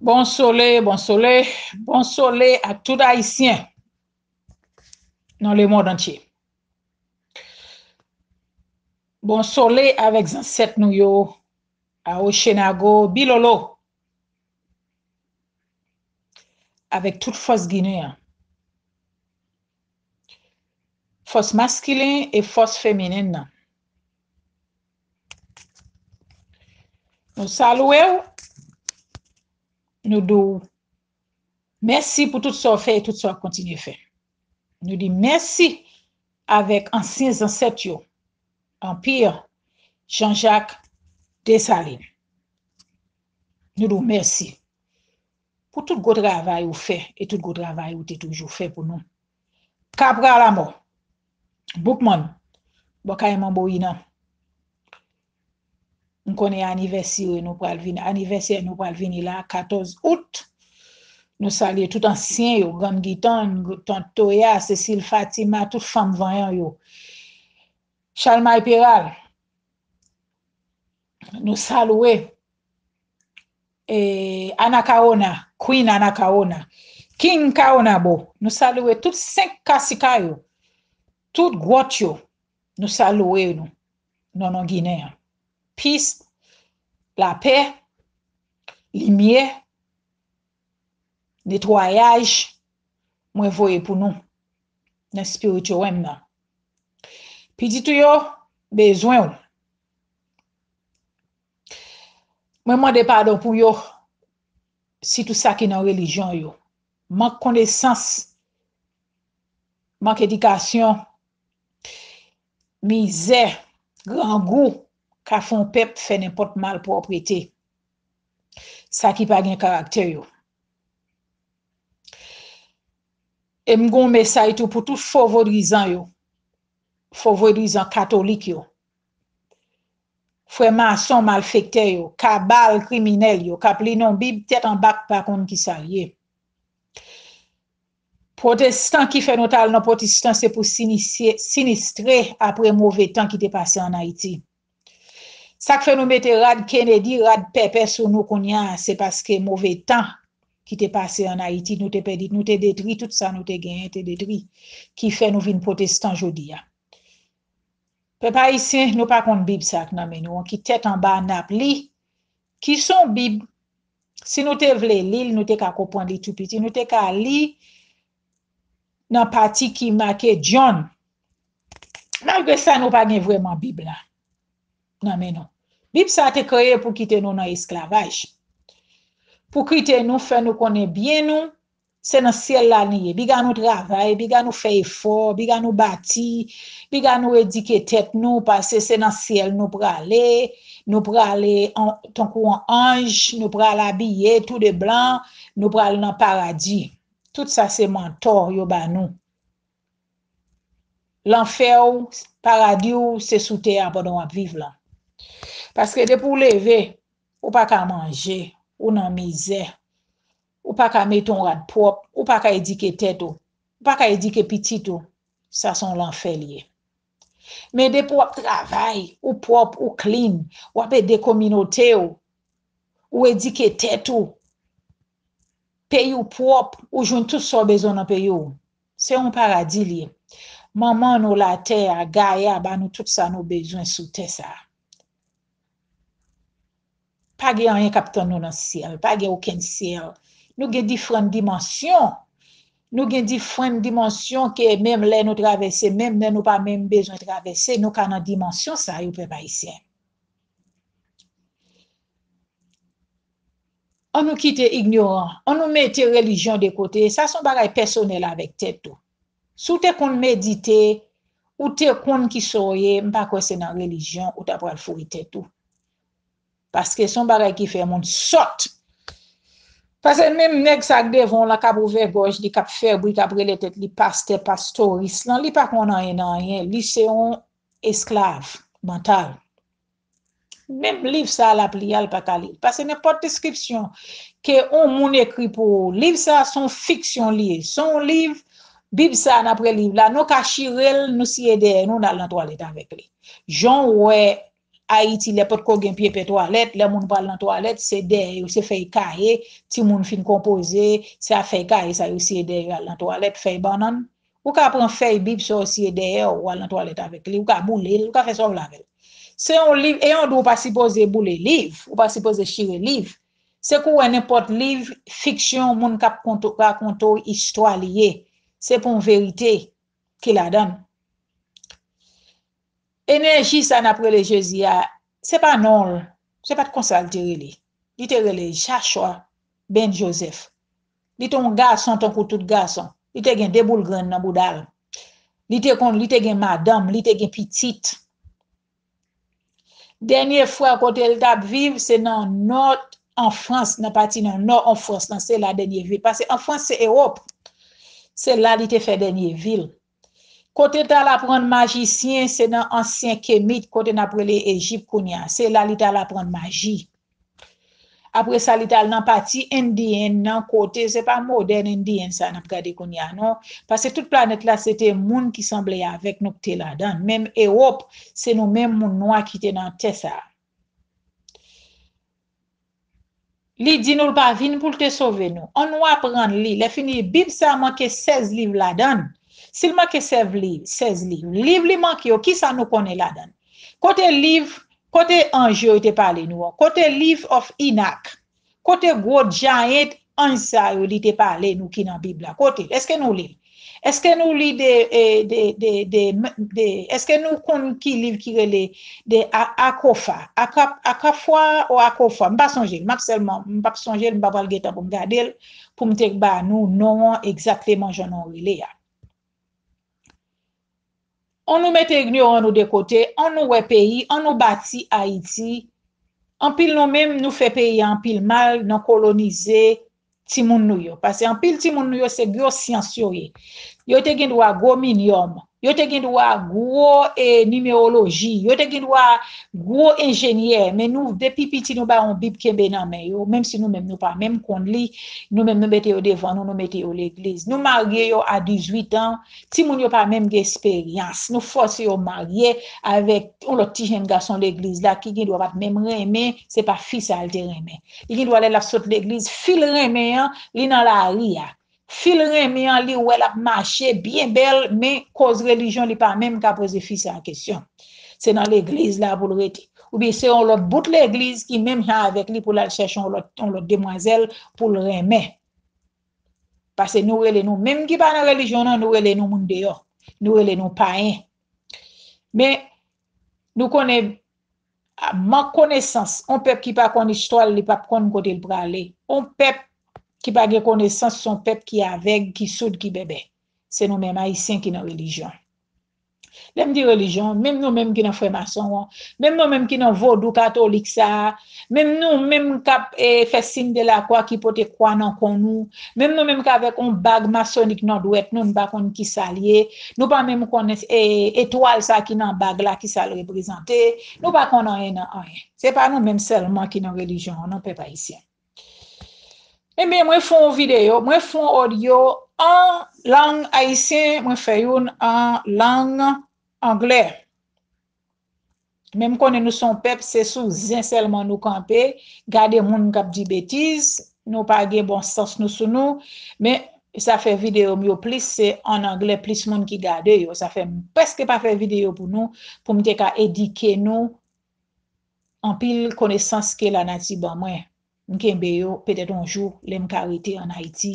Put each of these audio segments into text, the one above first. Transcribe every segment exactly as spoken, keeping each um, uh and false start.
Bon sole, bon sole, bon sole a tout Ayisyen nan lemonn antye. Bon sole avèk zansèt nou yo, Awochenago, Bilolo, avèk tout fòs Ginen an. Fòs maskilen e fòs feminen nan. Nou salye w, nou di w mèsi pou tout sa w fè e tout sa w ap kontinye fè. Nou di mèsi avèk ansyen zansèt yo, Anpi Jean-Jacques Dessalines. Nou di w mèsi pou tout gwo travay ou fè e tout gwo travay ou te toujou fè pou nou. Kapra Lamò, Boukmann, bò kay Manbo Inan. M konnen anivèsire nou pral vini, anivèsè nou pral vini la, katòz out. Nou salye tout ansyen yo, Grann Gitann, Tant Toya, Cécile Fatima, tout fanm vanyan yo. Chalmay Peral, nou salye, e, Anacaona, Queen Anacaona, King Caonabo, nou salye tout senk kasika yo, tout gwòt yo, nou salye nou, nan non Ginen an. Peace, lapè, limyè, netwayaj, mwen voye pou nou nan spiritual realm nan. Pitit ou yo bezwen w. Mwen mande padon pou yo, sitou sa ki nan relijyon yo. Mank konesans, mank edikasyon, mizè, grangou ka fè yon pèp fè nenpòt malpwòpte. Sa ki pa gen karaktè yo. E m gen yon mesaj tou pou tout fo vodrizan yo, fo vodrizan katolik yo, frè mason malfektè yo, kabal kriminèl yo, k ap li non Bib tèt anba k pa konn ki sa l ye. Pwotestan ki fè nou t al nan pwotestan se pou sinisye, sinistre apre move tan ki te pase ann Ayiti. Sa k fè nou mete rad Kennedy, rad pèpè sou nou kounye a, se paske move tan ki te pase ann Ayiti, nou te pèdi, nou te detri, tout sa nou te genyen te detri, ki fè nou vin pwotestan jodi a. Pèp ayisyen, nou pa konn Bib sa k nan men nou an, ki tèt anba n ap li, ki se yon Bib, si nou te vle li l, nou te ka konprann li tou piti, nou te ka li nan pati ki make John. Malgre sa, nou pa gen vrèman Bib la nan men nou. Bib sa a te kreye pou kite nou nan esklavaj, pou kite nou, fè nou konnen byen nou, se nan syèl la li ye. Piga nou travay, piga nou fè efò, piga nou bati, piga nou edike tèt nou, paske se nan syèl nou prale, nou prale an, tankou yon anj, nou pral abiye tou de blan, nou pral nan paradi. Tout sa se mantò yo ba nou. Lanfè w, paradi w, se sou tè a pandan w ap viv la. Paske depi w leve, ou pa ka manje, ou nan mizè, ou pa ka mete yon rad pwòp, ou pa ka edike tèt ou, ou pa ka edike pitit ou, sa se yon lanfè li ye. Men depi w ap travay, ou pwòp, ou clean, w ap ede kominote w, ou edike tèt ou, peyi w pwòp, ou jwenn tout sa w bezwen nan peyi w. Se yon paradi li ye. Manman nou latè a, Gaya, ba nou tout sa nou bezwen sou tè sa a. Pa gen anyen k ap tann nou nan syèl, pa gen okenn syèl. Nou gen difran dimansyon. Nou gen difran dimansyon ke menm lè nou travèse, menm lè nou pa menm bezwen travèse, nou ka nan dimansyon sa yo, pèp ayisyen. An nou kite ignoran, an nou mete relijyon de kote, sa se yon bagay pèsonèl avèk tèt ou. Si w te konn medite, ou te konn kisa w ye, m pa kwè se nan relijyon ou ta pral foure tèt ou. Paske se yon bagay ki fè moun sòt. Paske menm nèg sa k devan w lan k ap ouvè gòj li, k ap fè bri, k ap rele tèt li pastè, pastoris lan, li pa konn anyen nan anyen. Li se yon esklav mantal. Menm liv sa a l ap li a, l pa ka li l. Paske nenpòt deskripsyon ke yon moun ekri pou ou, liv sa a se yon fiksyon li ye. Se yon liv, Bib sa a n ap reli la, nou ka chire l, nou siye dèyè nou, n al nan twalèt avèk li. Jan w wè Ayiti, lè potko gen pye pè twalèt, lè moun pral nan twalèt, se dèyè yo, se fèy kaye, timoun fin konpoze, se a fèy kaye sa yo siye dèyè yo al nan twalèt, fèy bannann. Ou ka pran fèy Bib sa w siye dèyè w, w al nan twalèt avèk li, ou ka boule l, ou ka fè sa w vle avè l. Se yon liv, e yon di w pa sipoze boule liv, ou pa sipoze chire liv. Se kou w wè nenpòt liv fiksyon, moun k ap konte, rakonte w istwa li ye. Se pou yon verite ki ladan l. Enèji sa n ap rele Jezi a, se pa non l, se pa t konsa l te rele. Li te rele Jachwa Ben Jozèf. Li te yon gason tankou tout gason. Li te gen de boul grenn nan bouda l. Li te konn, li te gen madanm, li te gen pitit. Dènye fwa kote l t ap viv, se nan nò an Frans, nan pati nan nò an Frans lan, se la dènye vi l. Paske an Frans, se Ewòp. Se la li te fè dènye vi l. Kote l t al aprann majisyen, se nan ansyen Kemit, kote n ap rele Ejip kounye a. Se la li t al aprann maji. Apre sa, li t al nan pati Endyen nan, kote se pa modèn Endyen sa n ap gade kounye a, non. Paske tout planèt la, se te moun ki sanble avèk nou ki te ladan l. Menm Ewòp, se nou menm moun nwa ki te nan tè sa a. Li di nou l pa vin pou l te sove nou. Ann nou aprann li. Lè fini, Bib sa a manke sèz liv ladan l. Si l manke sèz liv, sèz liv, liv li manke yo, kisa nou konnen ladan l? Kote liv, kote anj yo te pale nou an? Kote Liv of Enoch? Kote gwo giant anj sa yo li te pale nou ki nan Bib la? Kote l? Èske nou li l? Èske nou li de, e, de, de, de, de, de, èske nou konn ki liv ki rele de A-, Akofa? Akap-, Akafwa ou Akofa? M pa sonje l. M ap sèlman, m p ap sonje l, m pa pral gen tan pou m gade l, pou m te ba nou non an egzakteman jan non rele a. An nou mete ignoran nou de kote, an nou wè peyi, an nou bati Ayiti. Anpil nou menm, nou fè peyi a anpil mal nan kolonize timoun nou yo. Paske anpil timoun nou yo, se gwo syans yo ye. Yo te gen dwa gwo minyòm. Yo te gen dwa gwo, e, nimewoloji. Yo te gen dwa gwo enjenyè. Men nou, depi piti, nou ba yon Bib kenbe nan men yo. Menm si nou menm, nou pa menm konn li, nou menm, nou mete yo devan nou, nou mete yo legliz. Nou marye yo a dizuit an. Timoun yo pa menm gen esperyans. Nou fòse yo marye avèk yon lòt ti jenn gason legliz la ki gen dwa pa t menm renmen, se pa fi sa a l te renmen. Li gen dwa lè l ap sot legliz, fi l renmen an, li nan lari a. Fi l renmen an, li wè l ap mache byen bèl, men koz relijyon li pa menm ka poze fi sa a kesyon. Se nan legliz la pou l rete. Oubyen se yon lòt bout legliz ki menm jan avèk li pou l al chèche yon lòt, yon lòt demwazèl pou l renmen. Paske nou rele nou, menm ki pa nan relijyon nan, nou rele nou moun deyò. Nou rele nou payen. Men, nou konnen, a, mank konesans, yon pèp ki pa konn istwa l, li p ap konn kote l prale. Yon pèp ki pa gen konesans, se yon pèp ki avèg, ki soud, ki bèbè. Se nou menm Ayisyen ki nan relijyon. Lè m di relijyon, menm nou menm ki nan frè mason an, menm nou menm ki nan vodou katolik sa a, menm nou menm k ap, e, fè siy de lakwa, ki pote kwa nan kò nou, menm nou menm k avèk yon bag masonik nan dwèt nou, nou pa konn ki sa l ye, nou pa menm konnen, e, etwal sa a ki nan bag la, ki sa l reprezante, nou pa konn anyen nan anyen. Se pa nou menm sèlman ki nan relijyon an, non, pèp ayisyen. Ebyen, mwen fè yon videyo, mwen fè yon odyo an lang ayisyen, mwen fè youn an lang anglè. Men m konnen nou se yon pèp, se sou zen sèlman nou kanpe, gade moun k ap di betiz, nou pa gen bon sans nou sou nou, men sa fè videyo m yo plis, se an anglè, plis moun ki gade yo. Sa fè m prèske pa fè videyo pou nou, pou m te ka edike nou anpil konesans ke lanati ban mwen. M kenbe yo, petèt yon jou, lè m ka rete ann Ayiti,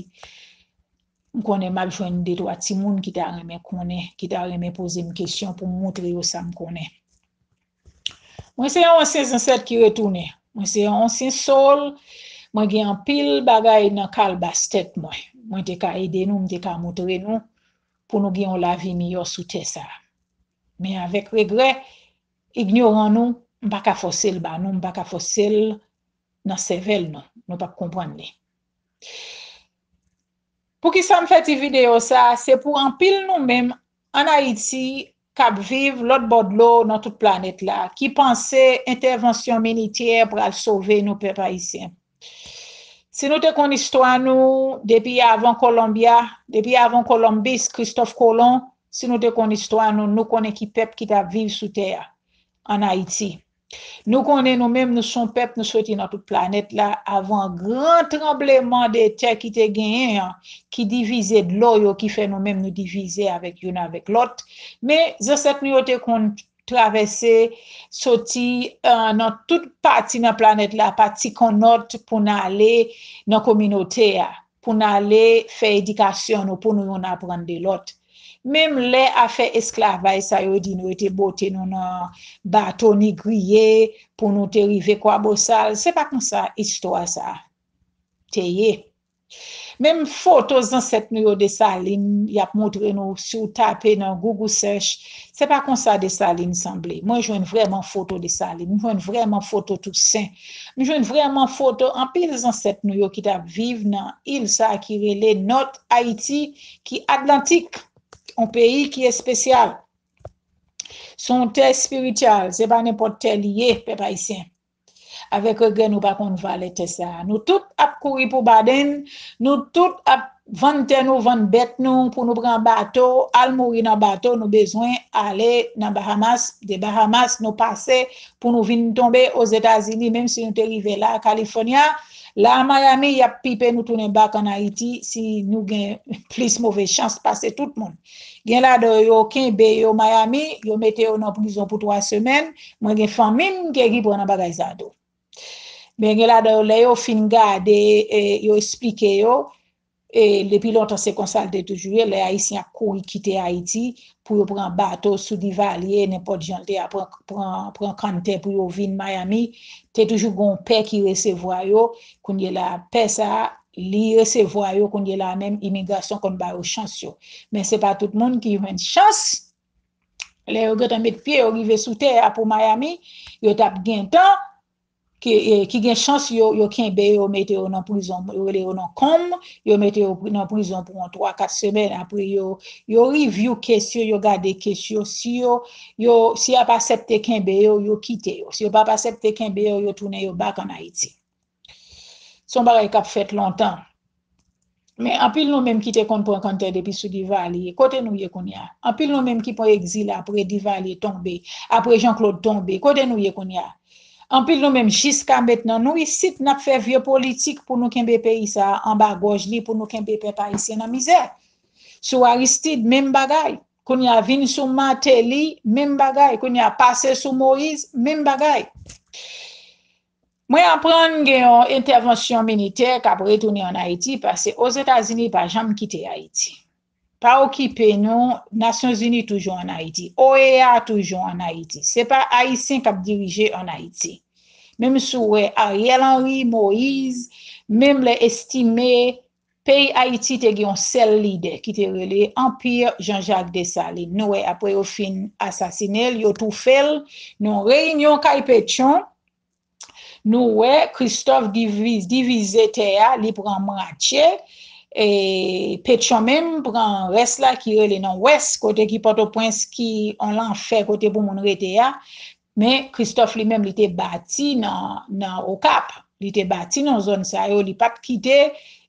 m konnen m ap jwenn de twa timoun ki ta renmen konnen, ki ta renmen poze m kesyon pou m montre yo sa m konnen. Mwen se yon ansyen zansèt ki retounen. Mwen se yon ansyen soul. Mwen gen anpil bagay nan kalbas tèt mwen. Mwen te ka ede nou, m te ka montre nou pou nou gen yon lavi miyò sou tè sa a. Men avèk regrè, ignoran nou, m pa ka fòse l ba nou, m pa ka fòse l nan sèvèl nou. Nou p ap konprann li. Poukisa m fè ti videyo sa a? Se pou anpil nou menm ann Ayiti k ap viv lòt bò dlo nan tout planèt la, ki panse entèvansyon militè pral sove nou, pèp ayisyen. Si nou te konn istwa nou depi avan Columbia, depi avan Columbus, Christophe Colomb, si nou te konn istwa nou, nou konnen ki pèp ki t ap viv sou tè a, ann Ayiti. Nou konnen nou menm, nou se yon pèp, nou soti nan tout planèt la, avan gran tranbleman de tè ki te genyen an, ki divize dlo yo, ki fè nou menm nou divize avèk youn avèk lòt. Men, zansèt nou yo te konn travèse, soti, eh, nan tout pati nan planèt la, pa ti konnòt pou n ale nan kominote a, pou n ale fè edikasyon nou, pou nou youn aprann de lòt. Menm lè afè esklavaj sa yo di nou, yo te bote nou nan bato nigriye pou nou te rive Kwabosal, se pa konsa istwa sa te ye. Menm foto zansèt nou yo Desalin, y ap montre nou, si w tape nan Google Search, se pa konsa Desalin sanble. Mwen jwenn vrèman foto Desalin, m jwenn vrèman foto Tousen, m jwenn vrèman foto anpil zansèt nou yo ki t ap viv nan il sa a ki rele Nòt Ayiti, ki Atlantik, yon peyi ki espesyal. Se yon tè espirityal, se pa nenpòt tè li ye, pèp ayisyen. Avèk regrè, nou pa konn valè tè sa a. Nou tout ap kouri pou badenn, nou tout ap vann tè nou, vann bèt nou, pou nou pran bato, al mouri nan bato, nou bezwen ale nan Bahamas, de Bahamas, nou pase pou nou vin tonbe Ozetazini, menm si nou te rive la, California, la Miami, y ap pipe nou tounen back an Ayiti, si nou gen plis move chans pase tout moun. Gen ladan yo, yo kenbe yo Miami, yo mete yo nan prizon pou twa semèn, mwen gen fanmi m ki, ki pran nan bagay sa tou. Men gen ladan yo, lè yo fin gade, eh, yo esplike yo, e depi lontan se konsa l te toujou ye, lè Ayisyen ap kouri kite Ayiti pou yo pran bato sou Divalye, nenpòt jan l te a pran, pran, pran kanntè pou yo vin Miami, te toujou gen yon pè ki resevwa yo. Kounye la, pè sa a, li resevwa yo, kounye la menm imigrasyon konn ba yo chans yo. Men se pa tout moun ki jwenn chans. Lè yo gentan met pye yo rive sou tè a pou Miami, yo t ap gentan ki, eh, ki gen chans yo, yo kenbe yo, mete yo nan prizon, yo rele yo nan konm, yo mete yo pri-, nan prizon pou yon twa, kat semèn, apre yo, yo review kes yo, yo gade kes yo, si yo, yo, si y ap aksepte kenbe yo, yo kite yo. Si yo p ap aksepte kenbe yo, yo tounen yo back an Ayiti. Se yon bagay k ap fèt lontan. Men anpil nou menm ki te konn pran kanntè depi sou Divalye, kote nou ye kounye a? Anpil nou menm ki pran egzil apre Divalye tonbe, apre Jean Claude tonbe, kote nou ye kounye a? Anpil nou menm jiska mentnan, nou isit n ap fè vye politik pou nou kenbe peyi sa a anba gòj li, pou nou kenbe pèp ayisyen nan mizè. Sou Aristide, menm bagay. Kounye a vin sou Martelly, menm bagay. Kounye a pase sou Moïse, menm bagay. Mwen aprann gen yon entèvansyon militè k ap retounen ann Ayiti, paske Ozetazini pa janm kite Ayiti. Pa okipe nou, Nasyonzini toujou ann Ayiti, O E A toujou ann Ayiti. Se pa Ayisyen k ap dirije ann Ayiti. Menm si w wè Ariel Henry, Moïse, menm lè Estimé, peyi Ayiti te gen yon sèl lidè ki te rele Anpir Jean Jacques Dessalines. Nou wè, apre yo fin asasine l, yo toufe l nan yon reyinyon kay Petyon, nou wè Christophe diviz-, divize tè a, li pran mwatye, e Petyon menm pran rès la ki rele nan wès, kote ki Pòtoprens, ki yon lanfè kote pou moun rete a. Men Christophe li menm, li te bati nan, nan Okap. Li te bati nan zòn sa yo, li pa t kite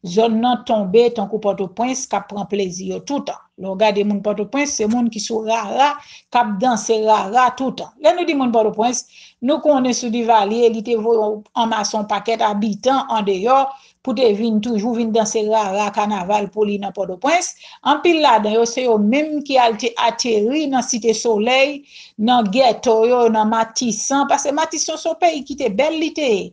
zòn nan tonbe tankou Pòtoprens k ap pran plezi yo toutan. Lè w gade moun Pòtoprens, se moun ki sou rara, k ap danse rara toutan. Lè nou di moun Pòtoprens, nou konnen sou Divalye, li te voye anmase yon pakèt abitan andeyò pou te vin toujou vin danse rara kanaval pou li nan Pòtoprens. Anpil ladan yo, se yo menm ki al te ateri nan Site Solèy, nan gèto yo, nan Matisan, paske Matisan se yon peyi ki te bèl li te ye.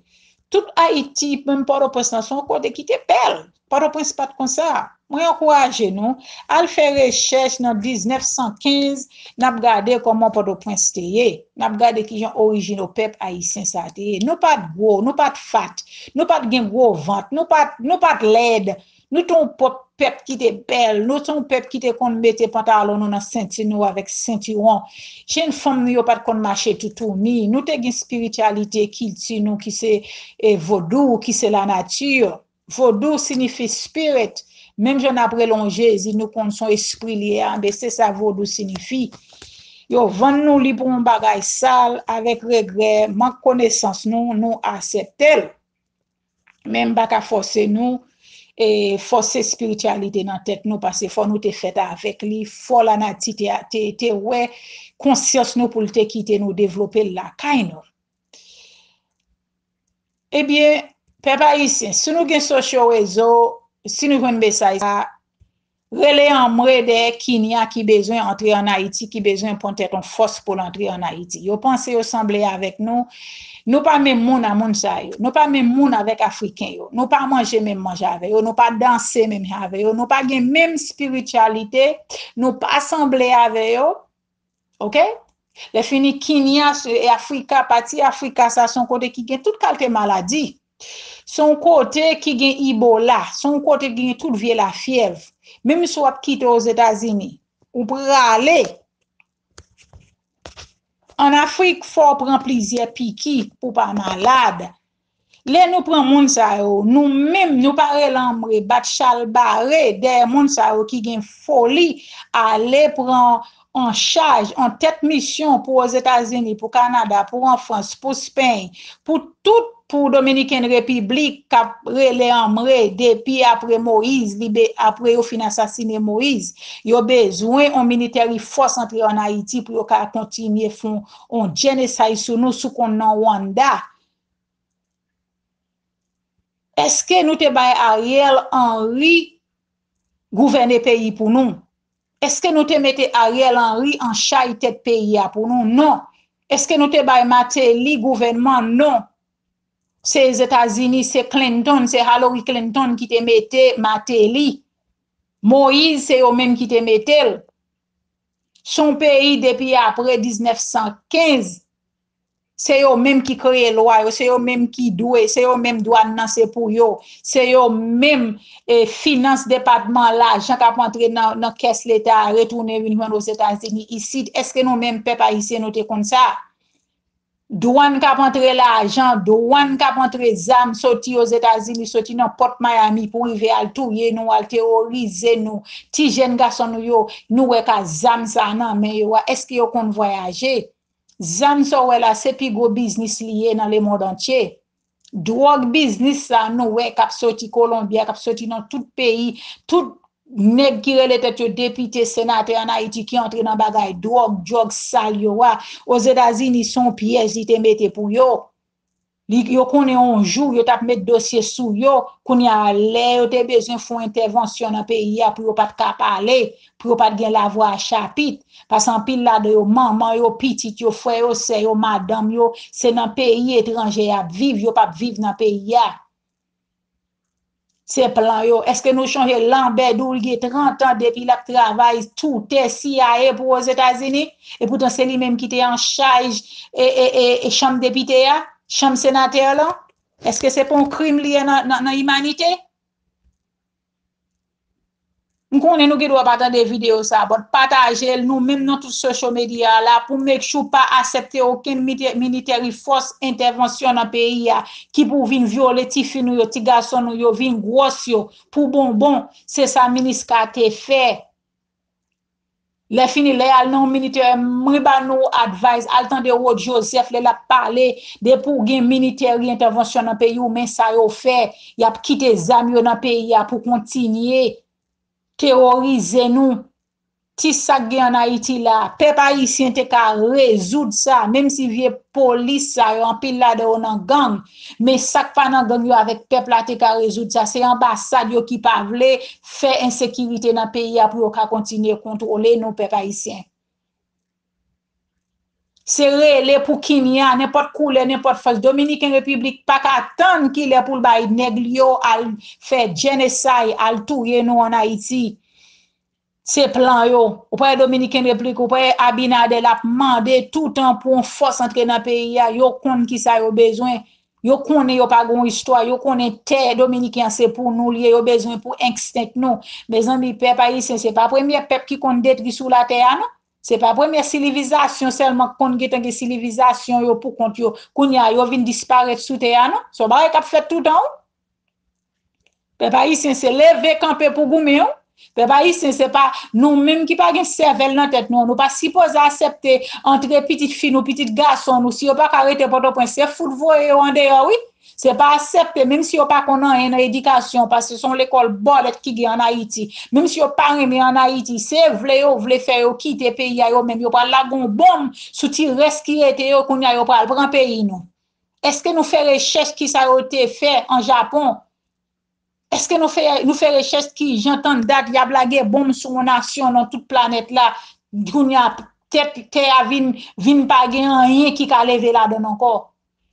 Tout Ayiti, menm Pòtoprens lan, se yon kote ki te bèl. Pòtoprens pa t konsa. Mwen ankouraje nou, al fè rechèch nan diznèf san kenz, n ap gade kòman Pòtoprens te ye. N ap gade kijan orijino pèp ayisyen sa te ye. Nou pa t gwo, nou pa t fat, nou pa t gen gwo vant, nou pa t, nou pa t lèd. Nou te yon pòp-, pèp ki te bèl. Nou te yon pèp ki te konn mete pantalon nou nan senti nou avèk sentiwon. Jenn fanm nou yo pa t konn mache toutouni. Nou te gen espirityalite, kilti nou ki se, e, vodou, ki se lanati. Vodou sinifi spirit. Menm jan n ap rele yon Jezi, nou konn se yon espri li ye a, men se sa vodou sinifi. Yo vann nou li pou yon bagay sal, avèk regrè, mank konesans nou, nou aksepte l. Men m pa ka fòse nou, e, fòse espirityalite nan tèt nou, paske fò nou te fèt avèk li, fò lanati te, te, te wè konsyans nou pou l te kite nou devlope l lakay nou. Ebyen, pèp ayisyen, si nou gen sosyo rezo, si nou jwenn mesaj sa, rele anmwe dèyè Kinya ki bezwen antre ann Ayiti, ki bezwen pran tèt yon fòs pou l antre ann Ayiti. Yo panse yo sanble avèk nou. Nou pa menm moun a moun sa yo. Nou pa menm moun avèk Afriken yo. Nou pa manje menm manje avè yo. Nou pa danse menm jan avè yo. Nou pa gen menm espirityalite. Nou pa sanble avè yo. Oke? Lè fini, Kinya, e Afrika, pati Afrika sa se yon kote ki gen tout kalite maladi. Se yon kote ki gen Ebola, se yon kote ki gen tout vye lafyèv. Menm si w ap kite Ozetazini, ou prale ann Afrik, fò w pran plizyè piki pou w pa malad. Lè nou pran moun sa yo, nou menm, nou pa rele anmwe, bat chal bare dèyè moun sa yo ki gen foli ale pran an chaj, an tèt misyon pou Ozetazini, pou Kanada, pou an Frans, pou Speny, pou tout, pou Dominiken Repiblik k ap rele anmwe depi apre Moyiz, li be, apre yo fin asasine Moyiz. Yo bezwen yon military force antre ann Ayiti pou yo ka kontinye fè yon, yon genocide sou nou, sou konn nan Rwanda. Èske nou te bay Ariel Henry gouvène peyi pou nou? Èske nou te mete Ariel Henry an chay tèt peyi a pou nou? Non. Èske nou te bay Martelly gouvènman? Non. Se Etazini, se Clinton, se Hillary Clinton ki te mete Martelly. Moyiz, se yo menm ki te mete l. Se yon peyi depi apre diznèf san kenz. Se yo menm ki kreye lwa yo, se yo menm ki dwe, se yo menm dwàn nan se pou yo, se yo menm e, finans depatman, lajan k ap antre nan, nan kès leta a retounen vin jwenn Ozetazini isit. Èske nou menm pèp ayisyen nou te konn sa? Dwàn k ap antre lajan, dwàn k ap antre zam soti Ozetazini, soti nan pòt Miami pou rive al touye nou, al teworize nou, ti jèn gason nou yo, nou wè ka zam sa nan men yo a, èske yo konn vwayaje? Zam sa w wè la, se pi gwo biznis li ye nan lemond antye. Dwòg biznis sa nou wè k ap soti Kolonbya, k ap soti nan tout peyi, tout nèg ki rele tèt yo depite, senatè ann Ayiti ki antre nan bagay dwòg, dwòg sal yo a. Ozetazini se yon pyèj li te mete pou yo. Li, yo konnen yon jou yo t ap met dosye sou yo, kounye a lè yo te bezwen fè yon entèvansyon nan peyi a pou yo pa t ka pale, pou yo pa t gen lavwa a chapit. Paske anpil ladan yo, manman yo, pitit yo, frè yo, sè yo, madanm yo, se nan peyi etranje y ap viv, yo p ap viv nan peyi a. Se plan yo. Èske nou chonje Lambert Doul gen trant an depi l ap travay tou tè C I A pou Ozetazini? Epoutan se li menm ki te an chaj e, e, e, e chanm depite a, chanm senatè lan. Èske se pa yon krim li ye nan, nan, nan imanite? M konnen nou gen dwa pa tande videyo sa, but pataje l nou menm nan tout social media a la pou make sure pa aksepte okenn mite- military force entèvansyon nan peyi a ki pou vin vyole tifi nou yo, ti gason nou yo, vin gwòs yo pou bonbon. Se sa Miniska te fè. Lè fini, lè y al nan yon militè, mwen ba nou advice, al tande Rod Joseph lè l ap pale de pou gen military entèvansyon nan peyi w, men sa yo fè, y ap kite zam yo nan peyi a pou kontinye teworize nou. Ti sa k gen ann Ayiti la, pèp ayisyen te ka rezoud sa, menm si vye polis sa yo, anpil ladan yo nan gang, men sa k pa nan gang yo avèk pèp la te ka rezoud sa. Se anbasad yo ki pa vle fè ensekirite nan peyi a pou yo ka kontinye kontwole nou, pèp ayisyen. Se rele pou Kinya, nenpòt koulè, nenpòt fòs. Dominiken Repiblik pa ka tann kilè pou l bay nèg li yo al fè genocide, al touye nou ann Ayiti. Se plan yo. Ou pa wè Dominiken Repiblik, ou pa wè Abinader ap mande toutan pou yon fòs antre nan peyi a. Yo konn kisa yo bezwen. Yo konnen yo pa gen yon istwa. Yo konnen tè dominiken an se pou nou li ye. Yo bezwen pou enstenk nou. Mezanmi, pèp ayisyen, se pa premye pèp ki konn detwi sou latè a, non. Se pa premye silivizasyon sèlman k konn gentan gen silivizasyon yo pou kont yo. Kounye a, yo vin disparèt sou tè a, non. Se yon bagay k ap fèt toutan, wi. Pèp ayisyen, se leve kanpe pou goumen, wi. Pèp ayisyen, se pa nou menm ki pa gen sèvèl nan tèt nou an. Nou pa sipoze aksepte antre pitit fi nou, pitit gason nou. Si yo pa ka rete Pòtoprens, se fout voye yo andeyò, wi. Se pa aksepte, menm si yo pa konn anyen nan edikasyon, paske se yon lekòl bòlèt ki gen ann Ayiti. Menm si yo pa renmen ann Ayiti, se vle yo vle fè yo kite peyi a yo menm, yo pral lage yon bonm sou ti rès ki rete yo, kounye a yo pral pran peyi nou. Èske nou fè rechèch ki sa yo te fè an Japon? Èske nou fè, nou fè rechèch ki jan tann dat y ap lage bonm sou yon nasyon nan tout planèt la, kounye a tèt tè a vin, vin pa gen anyen ki ka leve ladan l ankò?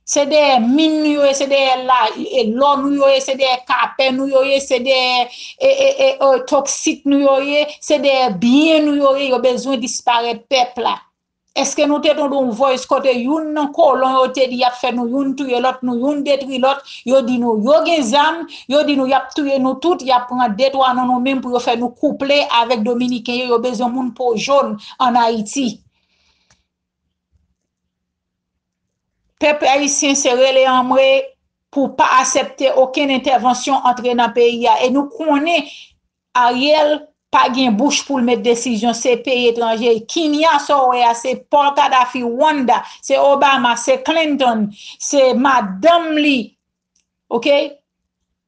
Se dèyè min nou yo ye, se dèyè la, e lò nou yo ye, se dèyè kapè nou yo ye, se dèyè e, e, e, e, toksit nou yo ye, se dèyè byen nou yo ye, yo bezwen disparèt pèp la. Èske nou te tande yon voice kote youn nan kolon yo te di y ap fè nou youn touye lòt, nou youn detwi lòt, yo di nou yo gen zam, yo di nou y ap touye nou tout, y ap pran de twa nan nou menm pou yo fè nou kouple avèk Dominiken yo, yo bezwen moun po jòn ann Ayiti. Pèp ayisyen se rele anmwe pou pa aksepte okenn entèvansyon antre nan peyi a. E nou konnen Ariel pa gen bouch pou l met desizyon, se peyi etranje. Kinya sa w wè a, se Paul Kadhafi, Rwanda, se Obama, se Clinton, se madanm li, oke?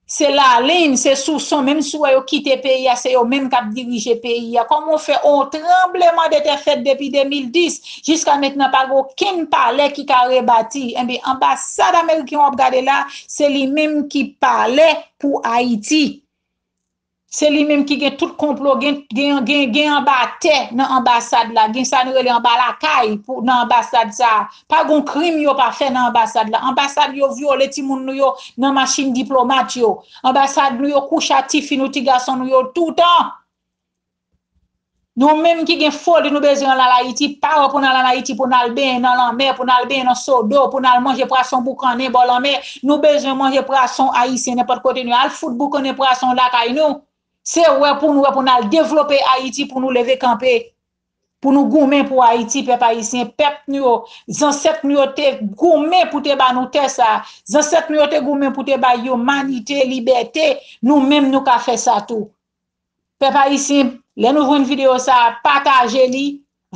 Se Lalin, se Souson, menm si w wè yo kite peyi a, se yo menm k ap dirije peyi a. Kòman w fè yon tranblemanntè fèt depi de mil dis, jiska mentnan pa gen okenn palè ki ka rebati? Enben, anbasad ameriken w ap gade la, se li menm ki palè pou Ayiti. Se li menm ki gen tout konplo, gen, gen, gen, gen anba tè nan anbasad la, gen sa nou rele anba lakay pou, nan anbasad sa a. Pa gen krim yo pa fè nan anbasad la. Anbasad yo vyole timoun nou yo nan machin diplomat yo. Anbasad nou yo kouche ak tifi nou, ti gason nou yo toutan. Nou menm ki gen foli, nou bezwen al ann Ayiti, pa wè pou n al ann Ayiti, pou n al benyen nan lanmè, pou n al benyen nan sodo, pou n al manje pwason boukannen bò lanmè. Nou bezwen manje pwason ayisyen nenpòt kote nou ye. Al fout boukannen pwason lakay nou. Se wè pou nou wè pou n al devlope Ayiti, pou nou leve kanpe. Pou nou goumen pou Ayiti, pèp ayisyen, pèp nou yo, zansèt nou yo te goumen pou te ba nou tè sa. Zansèt nou yo te goumen pou te bay imanite, libète. Nou menm nou ka fè sa tou. Pèp ayisyen, lè nou jwenn videyo sa a, pataje li,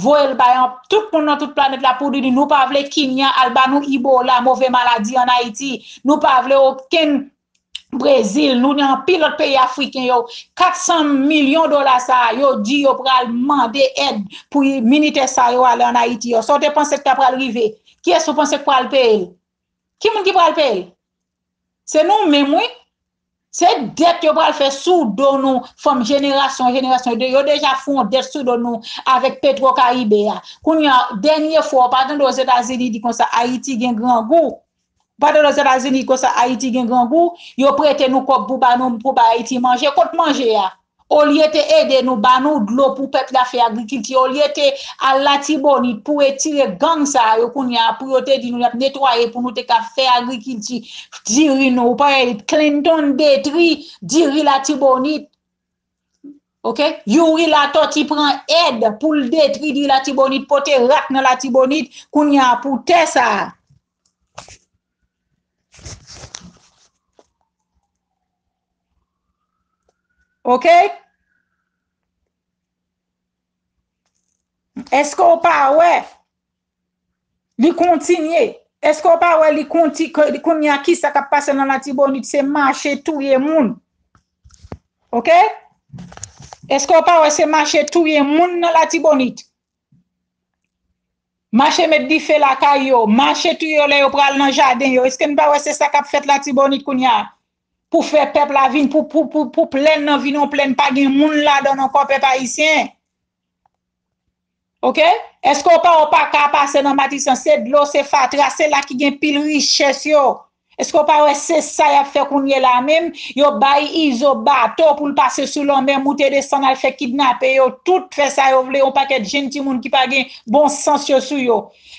voye l bay an, tout moun nan tout planèt la pou di nou pa vle Kinya al ba nou Ebola, move maladi ann Ayiti. Nou pa vle okenn Brezil, nou ni anpil lòt peyi afriken yo. Kat san milyon dola sa a, yo di yo pral mande èd pou militè sa yo ale ann Ayiti yo. Sa w te panse k ta pral rive? Kiyès ou panse k pral peye l? Ki moun ki pral peye l? Se nou menm, wi. Se dèt yo pral fè sou do nou, fanm jenerasyon, jenerasyon. Yo deja fè yon dèt sou do nou avèk Petro Karibe a. Kounye a, dènye fwa, w pa tande Ozetazini di konsa Ayiti gen grangou. Ou pa tande Ozetazini di konsa Ayiti gen grangou. Yo prete nou kòb pou ba nou, pou ba Ayiti manje. Kot manje a? Olye te ede nou, ba nou dlo pou pèp la fè agrikilti, olye te al Latibonit pou retire gang sa a yo kounye a, pou yo te di nou y ap netwaye, pou nou te ka fè agrikilti, diri nou. Ou pa wè Clinton detri diri Latibonit. Oke? Youri Latòti pran èd pou l detri diri Latibonit, pote rat nan Latibonit, kounye a pou tè sa a. Oke? Èske w pa wè li kontinye? Èske w pa wè li konti-, ke-, kounye a kisa k ap pase nan Latibonit? Se mache touye moun. Oke? Èske w pa wè se mache touye moun nan Latibonit? Mache met dife lakay yo, mache touye yo lè yo pral nan jaden yo. Èske n pa wè se sa k ap fèt Latibonit kounye a? Pou fè pèp la vin, pou, pou, pou, pou plèn nan vin yon plèn, pa gen moun ladan l ankò, pèp ayisyen. Oke? Èske w pa, w pa ka pase nan Matisan? Se dlo, se fatra, se la ki gen pil richès yo. Èske w pa wè se sa y ap fè kounye la menm? Yo bay Izo bato pou l pase sou lanmè, moute desann, al fè kidnape yo, tout fè sa yo vle, yon pakèt jenn timoun ki pa gen bon sans yo sou yo.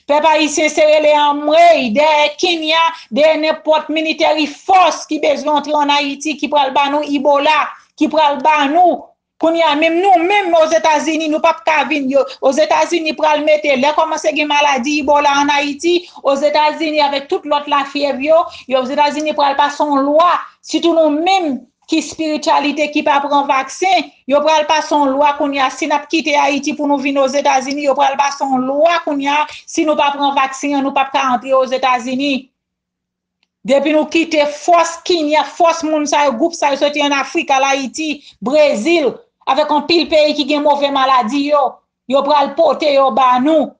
Pèp ayisyen se rele anmwey, dèyè Kenya, dèyè nenpòt military force ki bezwen antre ann Ayiti, ki pral ba nou Ebola, ki pral ba nou Kounye a, menm nou menm Ozetazini, nou p ap ka vin. Yo, Ozetazini pral mete, lè kòmanse gen maladi Ebola ann Ayiti, Ozetazini avèk tout lòt lafyèv yo, yo, Ozetazini pral pase yon lwa, sitou nou menm ki espirityalite ki pa pran vaksen, yo pral pase yon lwa kounye a, si n ap kite Ayiti pou nou vin Ozetazini, yo pral pase yon lwa kounye a, si nou pa pran vaksen an, nou p ap ka antre Ozetazini. Depi nou kite fòs Kenya, fòs moun sa yo, gwoup sa yo soti ann Afrik, al Ayiti, Brezil, avèk anpil peyi ki gen move maladi yo, yo pral pote yo ba nou.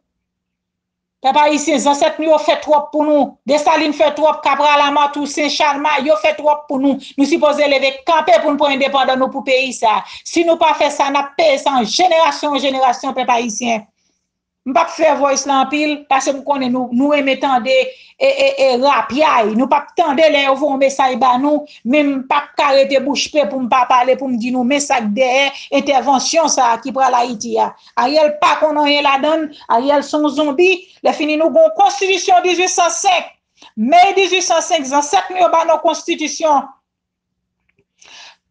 Pèp ayisyen, zansèt nou yo fè twòp pou nou. Desalin fè twòp, Kapral, Lamartine, Tousen, Chalmay, yo fè twòp pou nou. Nou sipoze leve kanpe pou n pran endepandan nou pou peyi sa. Si nou pa fè sa, n ap peye sa an jenerasyon an jenerasyon, pèp ayisyen. M p ap fè voice la anpil, paske m konnen nou, nou renmen tande e, e, e, rapyay. Nou p ap tande lè yo voye yon mesaj ba nou, men m p ap ka rete bouch pe pou m pa pale, pou m di nou men sa k dèyè entèvansyon sa a ki pral Ayiti a. Ariel pa konn anyen ladan l, Ariel se yon zonbi. Lè fini nou gen yon konstitisyon dizuit san senk. Me dizuit san senk, zansèt nou yo ba nou konstitisyon.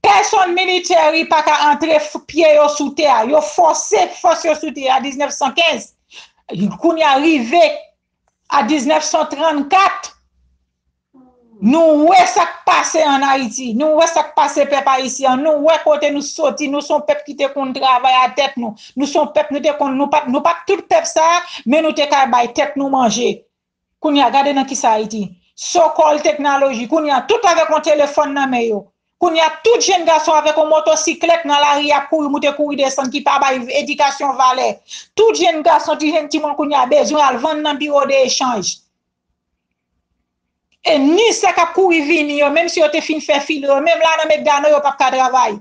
Pèsonn militè ri pa ka antre pye yo sou tè a. Yo fòse fòs yo sou tè a diznèf san kenz. Kounye a rive a diznèf san trannkat. Nou wè sa k pase ann Ayiti. Nou wè sa k pase pèp ayisyen an. Nou wè kote nou soti. Nou se yon pèp ki te konn travay a tèt nou. Nou se yon pèp, nou te konn, nou pa t, nou pa t tout pèp sa a, men nou te ka bay tèt nou manje. Kounye a, gade nan kisa Ayiti. Sokòl teknoloji, kounye a, tout avèk yon telefòn nan men yo. Kounye a, tout jenn gason avèk yon motosiklèt nan lari ap kouri moute, kouri desann, ki pa bay edikasyon valè. Tout jenn gason, ti jenn timoun kounye a bezwen al vann nan biwo de echanj. E ni sa k ap kouri vini yo, menm si yo te fin fè filo yo, menm la nan Medgano, yo p ap ka travay.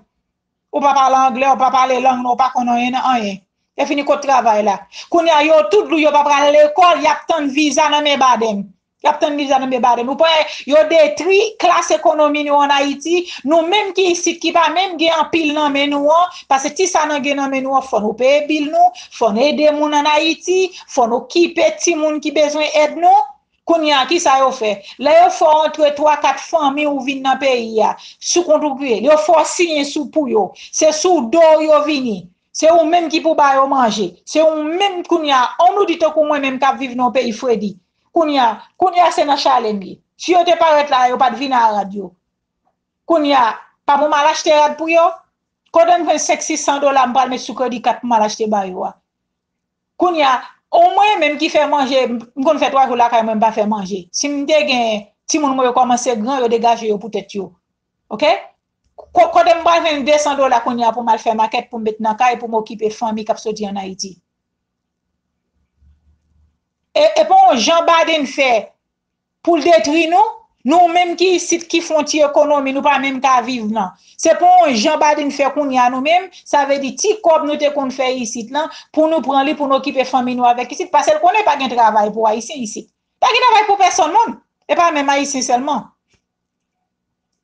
Ou pa pale anglè, ou pa pale lang nou, ou pa konn anyen nan anyen. E fini kot travay la. Kounye a, yo tout lou, yo pa pral lekòl, y ap tann viza nan men Baden. Y ap tann viza nan men Baden. Ou pa wè, yo detwi klas ekonomi nou ann Ayiti. Nou menm ki isit, ki pa menm gen anpil nan men nou an, paske ti sa nan gen nan men nou an, fò nou peye bil nou, fò nou ede moun ann Ayiti, fò nou okipe timoun ki bezwen èd nou. Kounye a, kisa yo fè? Lè yo fè w antre twa, kat fanmi ou vin nan peyi a, sou kont ou ki ye. Yo fè w siyen sou pou yo. Se sou do w yo vini. Se ou menm ki pou ba yo manje. Se ou menm kounye a. Ann nou di tankou mwen menm k ap viv nan yon peyi fredi. Kounye a, kounye a se nan chale m ye. Si yo te parèt la, yo pa t vin a rad yo. Kounye a, pa pou m al achte rad pou yo? Kote m jwenn senk, sis san dola m pral met sou kredi kat pou m al achte ba yo a? Kounye a, o mwen menm ki fè manje, m konn fè twa jou lakay mwen, m pa fè manje. Si m te gen timoun mwen yo kòmanse gran, yo degaje yo pou tèt yo. Oke? Ko-, kote m pral jwenn de san dola kounye a pou m al fè makèt, pou m met nan kay, pou m okipe fanmi k ap soti ann Ayiti? E, e pa yon jan Baden fè pou l detwi nou, nou menm ki isit, ki fè yon ti ekonomi, nou pa menm ka viv nan. Se pa yon jan Baden fè kounye a nou menm, sa vle di ti kòb nou te konn fè isit lan, pou nou pran li, pou nou okipe fanmi nou avèk isit, paske l konnen pa gen travay pou Ayisyen isit. Pa gen travay pou pèsonn moun, e pa menm Ayisyen sèlman.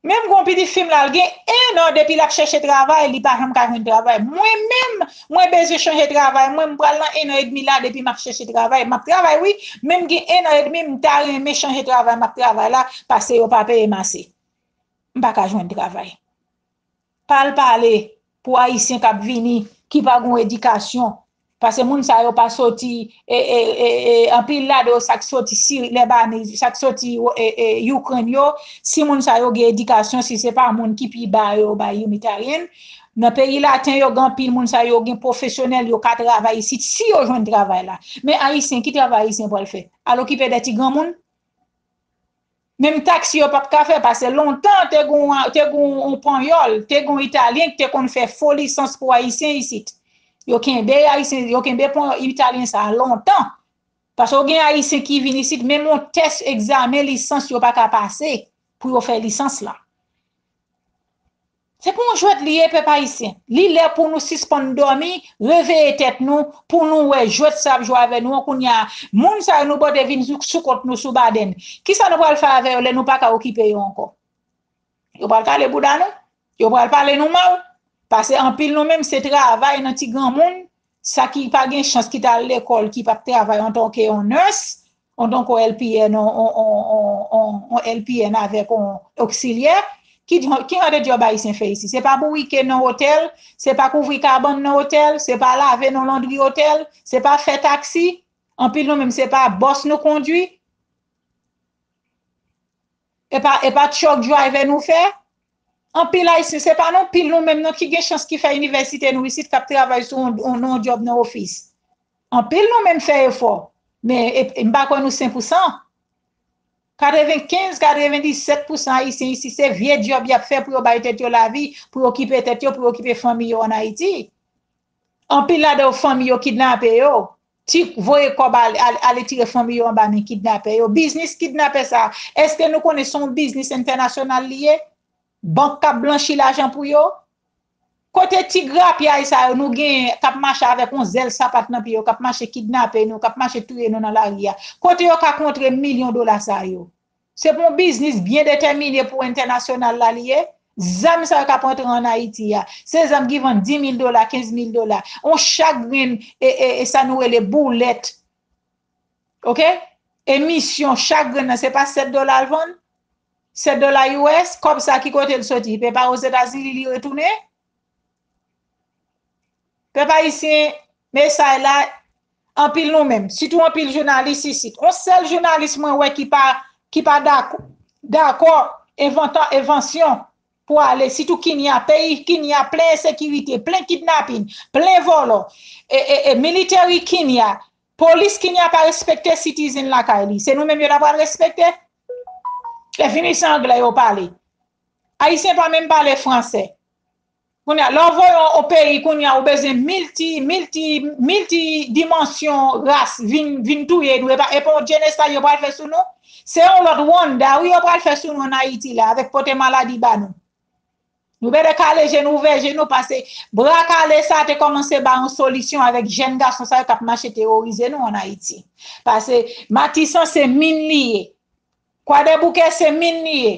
Menm gon pitit fi m la, l gen en an depi l ap chèche travay, li pa janm ka jwenn travay. Mwen menm, mwen bezwen chanje travay. Mwen, m pral nan en an edmi la depi m ap chèche travay. M ap travay, wi, men m gen en an edmi, m ta renmen chanje travay m ap travay la, paske yo pa peye m ase. M pa ka jwenn travay. Pa al pale pou Ayisyen k ap vini, ki pa gon edikasyon. Paske moun sa yo pa soti, e, e, e, e, anpil ladan yo sa k soti Siri, Lebani, sa k soti, e, e, Ukraine yo, si moun sa yo gen edikasyon, si se pa moun ki pi ba yo, ba yo Mediterranean, nan peyi laten yo gen anpil moun sa yo gen pwofesyonèl, yo ka travay isit, si yo jwenn travay la. Men Ayisyen, ki travay Ayisyen pral fè? Al okipe de ti granmoun? Menm taksi yo p ap ka fè, paske lontan te gon, te gon yon Panyòl, te gon Italyen ki te konn fè fo lisans pou Ayisyen isit. Yo kenbe Ayisyen, yo kenbe pon Italyen sa a lontan. Paske w gen Ayisyen ki vin isit, menm yon tès egzamen lisans yo pa ka pase pou yo fè lisans la. Se pa yon jwèt li ye, pèp ayisyen. Li lè pou nou sispann dòmi, reveye tèt nou, pou nou wè jwèt sa ap jwe avè nou an kounye a. Moun sa yo nou pote vin sou, sou kont nou, sou Baden. Kisa nou pral fè avè yo lè nou pa ka okipe yo ankò? Yo pral kale bouda nou? Yo pral pale nou mal? Paske anpil nou menm se travay nan ti granmoun, sa ki pa gen chans ki t al lekòl, ki p ap travay antanke yon nurse, antanke yon L P N, yon, yon, yon, yon, yon L P N avèk yon oksilyè, ki, ki jan de djòb Ayisyen fè isi? Se pa bourike nan otèl, se pa kouvri kabann nan otèl, se pa lave nan londri otèl, se pa fè taksi. Anpil nou menm, se pa bòs nou kondui. E pa, e pa truck driver nou fè. Anpil Ayisyen, se pa non pil nou menm non ki gen chans ki fè inivèsite nou isit, k ap travay sou yon, yon, yon djòb nan ofis. Anpil nou menm fè efò, men e, e m pa kwè nou sen pou san. Katrevenkenz, katrevendisèt pou san Ayisyen isi, se vye djòb y ap fè pou yo bay tèt yo lavi, pou yo okipe tèt yo, pou yo okipe fanmi yo ann Ayiti. Anpil ladan yo, fanmi yo kidnape yo. ti voye kòb ale, ale, ale tire fanmi yo anba men kidnapè yo. Biznis kidnapè sa, èske nou konnen se yon biznis entènasyonal li ye? Bank k ap blanchi lajan pou yo? Kote ti grapyay sa yo nou genyen k ap mache avèk yon zèl sapat nan pye yo, k ap mache kidnape nou, k ap mache touye nou nan lari a? Kote yo ka kontre milyon dola sa yo? Se pou yon biznis byen detèmine pou entènasyonal la li ye. Zam sa yo k ap antre ann Ayiti a, se zam ki vann dis mil dola, kenz mil dola. On chak grenn, e, e, e sa nou rele boulèt. Oke? Emisyon, chak grenn nan, se pa sèt dola l vann? Sèt dola U S, kòb sa ki kote l soti? Pe pa Ozetazini li retounen? Pèp ayisyen, mesay la, anpil nou menm, sitou anpil jounalis isit. On sèl jounalis mwen wè ki pa, ki pa dakò, dakò envantan, envansyon pou ale, sitou Kenya, peyi Kenya plen ensekirite, plen kidnapin, plen vòlò. E, e, e military Kenya, polis Kenya pa respekte citizen lakay li. Se nou menm yo ta pral respekte? E fini se anglè yo pale. Ayisyen pa menm pale fransè. Kounye a, lè w voye yon, yon peyi, kounye a, ou bezwen milti, milti, milti dimansyon ras vin, vin touye nou. E pa, e pa yon genocide yo pral fè sou nou. Se yon lòt Rwanda, wi, yo pral fè sou nou ann Ayiti la, avèk pote maladi ba nou. Nou bèlè kale je nou, ouvè je nou, pase bra kale sa te kòmanse ba yon solisyon avèk jèn gason sa yo k ap mache teworize nou ann Ayiti. Pase Matisan se min li ye. Kwadèboukè se min li ye.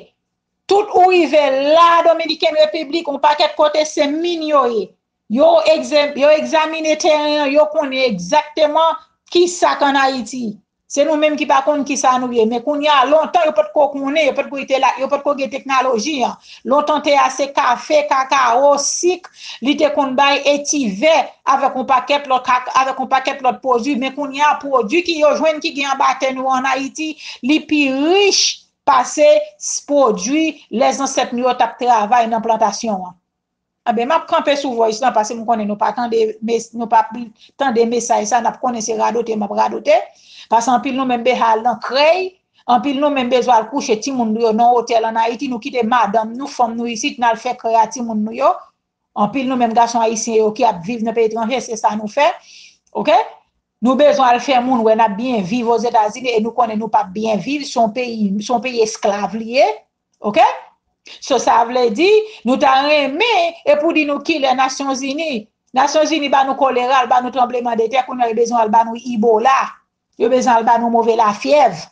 Tout ou rive la, Dominiken Repiblik, yon pakèt kote se min yo ye. Yo egze-, yo egzamine teren an, yo konnen egzakteman ki sa k ann Ayiti. Se nou menm ki pa konn ki sa nou ye. Men kounye a, lontan yo potko konnen, yo potko ite la, yo potko gen teknoloji an. Lontan tè a se kafe, kakawo, sik, li te konn bay etivè avèk yon pakèt lòt kak-, avèk yon pakèt lòt pwodui. Men kounye a, pwodui ki yo jwenn ki gen anba tè nou an Ayiti, li pi rich pase s-, pwodui lè zansèt nou yo t ap travay nan plantasyon an. Anben, m ap kanpe sou voice lan, paske m konnen nou pa tande mes-, nou pa tande mesaj sa, n ap konnen se radote m ap radote. Paske anpil nou menm bezwen al nan krèy, anpil nou menm bezwen al kouche timoun nou yo nan otèl ann Ayiti, nou kite madanm nou, fanm nou isit, n al fè krèy a timoun nou yo. Anpil nou menm gason ayisyen yo ki ap viv nan peyi etranje, se sa nou fè. Oke? Nou bezwen al fè moun wè n ap byen viv Ozetazini e nou konnen nou p ap byen viv, se yon peyi, se yon peyi esklav li ye. Oke? So, sa vle di, nou ta renmen, e pou di nou kilè Nasyonzini, Nasyonzini ba nou kolera, l ba nou tranblemanntè, kounye a yo bezwen al ba nou Ebola, yo bezwen al ba nou move lafyèv.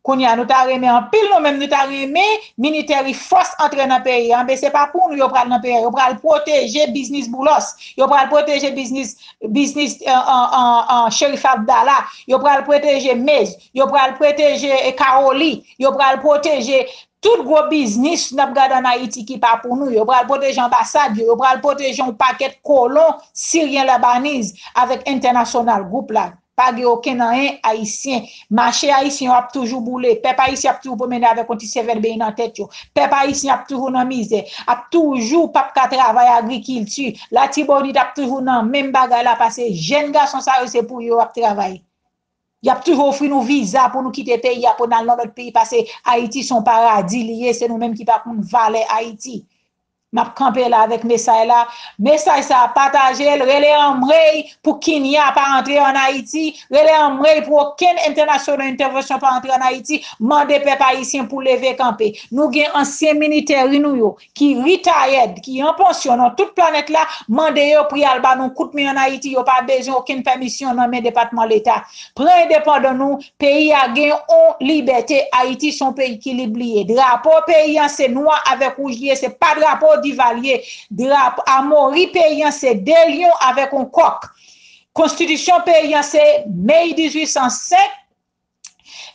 Kounye a, nou ta renmen anpil, nou menm, nou ta renmen military force antre nan peyi a. Anben, se pa pou nou yo pral nan peyi a, yo pral pwoteje biznis Boulos, yo pral pwoteje biznis, biznis, euh, euh, euh, euh, Cherif Abdallah, yo pral pwoteje Mez, yo pral pwoteje, eh, Kawoli, yo pral pwoteje tout gwo biznis n ap gade ann Ayiti ki pa pou nou. Yo pral pwoteje anbasad yo, yo pral pwoteje yon pakèt kolon siryen, labaniz avèk entènasyonal gwoup la. Pa gen okenn anyen ayisyen. Mache ayisyen yo ap toujou boule. Pèp ayisyen ap toujou pwomennen avèk yon ti sèvèl benyen nan tèt yo. Pèp ayisyen ap toujou nan mizè. Ap toujou p ap ka travay agrikilti. Latibonit ap toujou nan menm bagay la, paske jèn gason sa yo se pou yo y ap travay. Y ap toujou ofri nou viza pou nou kite peyi a, pou n al nan lòt peyi, paske Ayiti se yon paradi li ye, se nou menm ki pa konn valè Ayiti. M ap kanpe la avèk mesaj la. Mesaj sa a, pataje l, rele anmwey pou Kenya pa antre ann Ayiti, rele anmwey pou okenn international intervention pa antre ann Ayiti, mande pèp ayisyen pou leve kanpe. Nou gen ansyen military nou yo, ki retired, ki an pansyon nan tout planèt la, mande yo pou y al ba nou kout men ann Ayiti, yo pa bezwen okenn pèmisyon nan men Depatman Leta. Pran endepandan nou, peyi a gen on libète, Ayiti se on peyi ki lib li ye. Drapo peyi an se nwa avèk wouj li ye, se pa drapo Divalye. Drapo Amori peyi an se de lyon avèk on kòk. Konstitisyon peyi an se May dizuit san senk,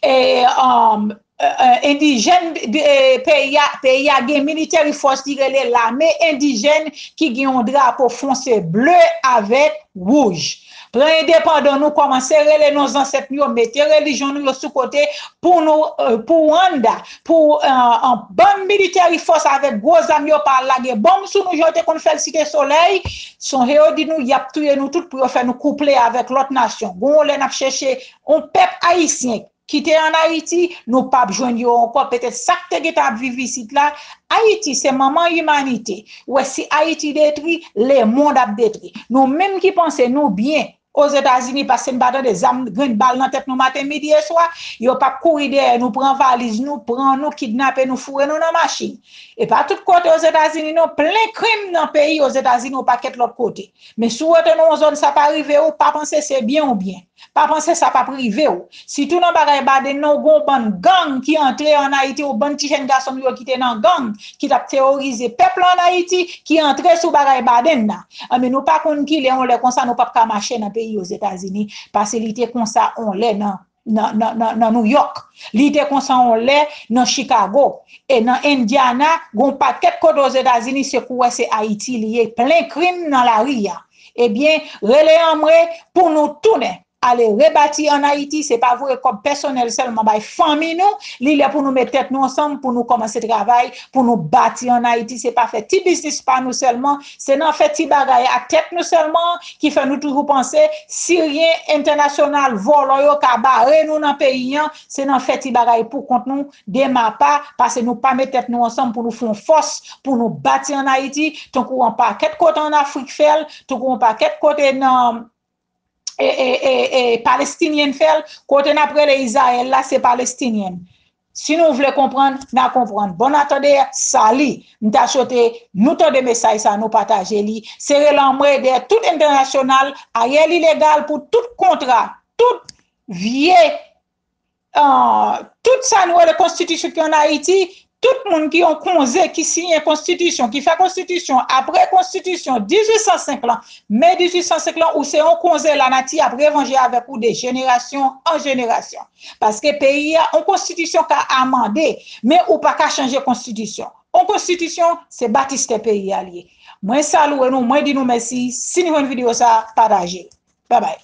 e, um, e, e, endijèn, e, peyi a, peyi a gen military force ki rele lame endijèn ki gen yon drapo fonse ble avèk wouj. Pran endepandan nou, kòmanse rele non zansèt nou yo, mete relijyon nou yo sou kote pou nou, e, pou Rwanda, pou, e, e, bann military force avèk gwo zam yo pa al lage bonm sou nou jan yo te konn fè l Site Solèy. Sonje yo di nou y ap touye nou tout pou yo fè nou kouple avèk lòt nasyon. Gon lè n ap chèche yon pèp ayisyen ki te ann Ayiti, nou p ap jwenn yo ankò. Petèt sa k te gentan ap viv isit la, Ayiti se manman imanite. Ou wè, si Ayiti detwi, lemonn ap detwi. Nou menm ki panse nou byen, Ozetazini, paske n pa tande zam, grenn bal nan tèt nou maten, midi e swa, yo p ap kouri dèyè nou, pran valiz nou, pran nou, kidnape nou, foure nou nan machin. E pa tout kote Ozetazini non, plen krim nan peyi Ozetazini yon pakèt lòt kote. Men si w rete nan yon zòn sa pa rive w, pa panse se byen ou byen. Pa panse sa p ap rive w. Sitou nan bagay Baden nan, ou gen yon bann gang ki antre ann Ayiti, yon bann ti jèn gason nou yo ki te nan gang, ki t ap teworize pèp la ann Ayiti, ki antre sou bagay Baden nan. Anben, nou pa konn ki lè, yon lè konsa, nou p ap ka mache nan peyi Ozetazini, paske li te konsa yon lè nan, nan, nan, nan, nan New York. Li te konsa yon lè nan Chicago. E nan Indiana, gen yon pakèt kote Ozetazini, se kou wè se Ayiti li ye, plen krim nan lari a. Ebyen, rele anmwe pou nou tounen. Ale rebati ann Ayiti, se pa voye kòb pèsonèl sèlman bay fanmi nou, li lè pou nou met tèt nou ansanm, pou nou kòmanse travay, pou nou bati ann Ayiti, se pa fè ti biznis pa nou sèlman, se nan fè ti bagay ak tèt nou sèlman ki fè nou toujou panse siryen entènasyonal vòlò yo ka bare nou nan peyi an, se nan fè ti bagay pou kont nou, dema pa, paske nou pa met tèt nou ansanm pou nou fè yon fòs, pou nou bati ann Ayiti, tankou yon pakèt kote ann Afrik fè l, tankou yon pakèt kote nan e, e, e, e, Palestinyen fè l, kote n ap rele Izrayèl la, se Palestinyen. Si nou vle konprann, n a konprann. Bon, n a tande, sali. M ta swete nou tande mesaj sa, nou pataje li. Sere lanmwe dèyè tout entènasyonal, ayè ilegal pou tout kontra, tout vye, ah, tout sa nou rele konstitisyon ki ann Ayiti, tout moun ki yon konze ki siyen konstitisyon, ki fè konstitisyon, apre konstitisyon dizuit san senk lan, me dizuit san senk lan, ou se yon konze lanati ap revanje avèk ou de jenerasyon an jenerasyon. Paske peyi a, yon konstitisyon ka amande, men ou pa ka chanje konstitisyon. Yon konstitisyon, se batistè peyi a li ye. Mwen salye nou, mwen di nou mèsi. Si nou jwenn videyo sa, pataje. Babay.